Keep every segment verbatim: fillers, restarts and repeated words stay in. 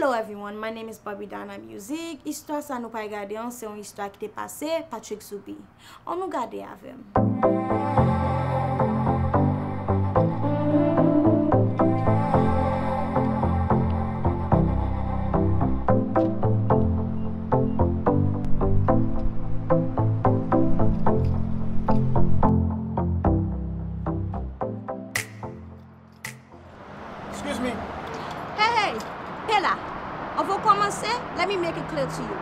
Hello everyone, my name is Barbie Donna Music. Istwa sa nou pral gade an, se yon istwa ki te pase, Patrick Soubi. Ann nou gade avè m. Excuse me. Hey, hey, pe la. Anvan w kòmanse, let me make it clear to you.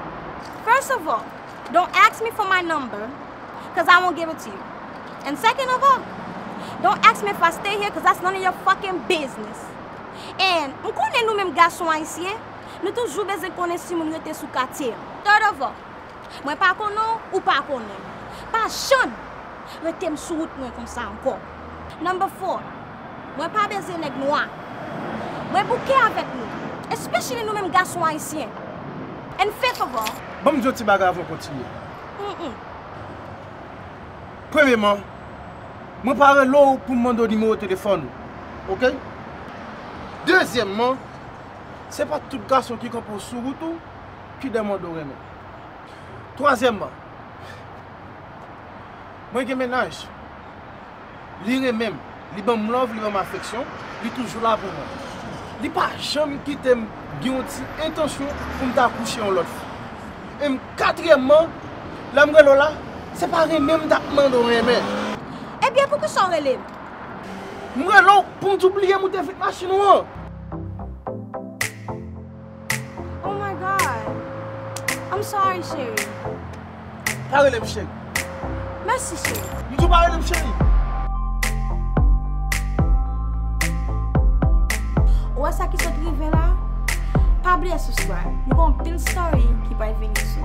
First of all, don't ask me for my number, cause I won't give it to you. And second of all, don't ask me if I stay here, cause that's none of your fucking business. And m konnen nou menm gason ayisyen, nou toujou bezwen konnen si moun rete sou katye an. Third of all, mwen pa konnen w, ou pa konnen m. Pa janm rete m sou wout mwen konsa ankò. Number four, mwen pa bezwen nèg nwa. Mwen bouke avèk nou, especially nou menm gason ayisyen. And fifth of all, ban m di yon ti bagay avan w kontinye. Mm-mm. Premyeman, mwen pa rele w pou m mande w nimewo telefòn ou, oke? Dezyèmman, se pa tout gason ki kanpe w sou wout ou ki demann w renmen. Twazyèmman, mwen gen mennaj. Li renmen m, li ban m love, li ban m afeksyon, li toujou la pou mwen. Li pa janm kite m gen yon ti entansyon pou m ta kouche yon lòt fi. E m katriyèmman, lè m rele w la, se pa renmen m t ap mande w renmen. Ebyen, poukisa w rele m? M rele w pou m di w bliye m ou te vit machin ou an. Oh my God. I'm sorry, cheri. Pa rele m cheri. Mèsi, cheri. M di w pa rele m cheri. Ou wè sa ki sot rive la? Pa bliye subscribe. Nou gen anpil story ki pral vini sou.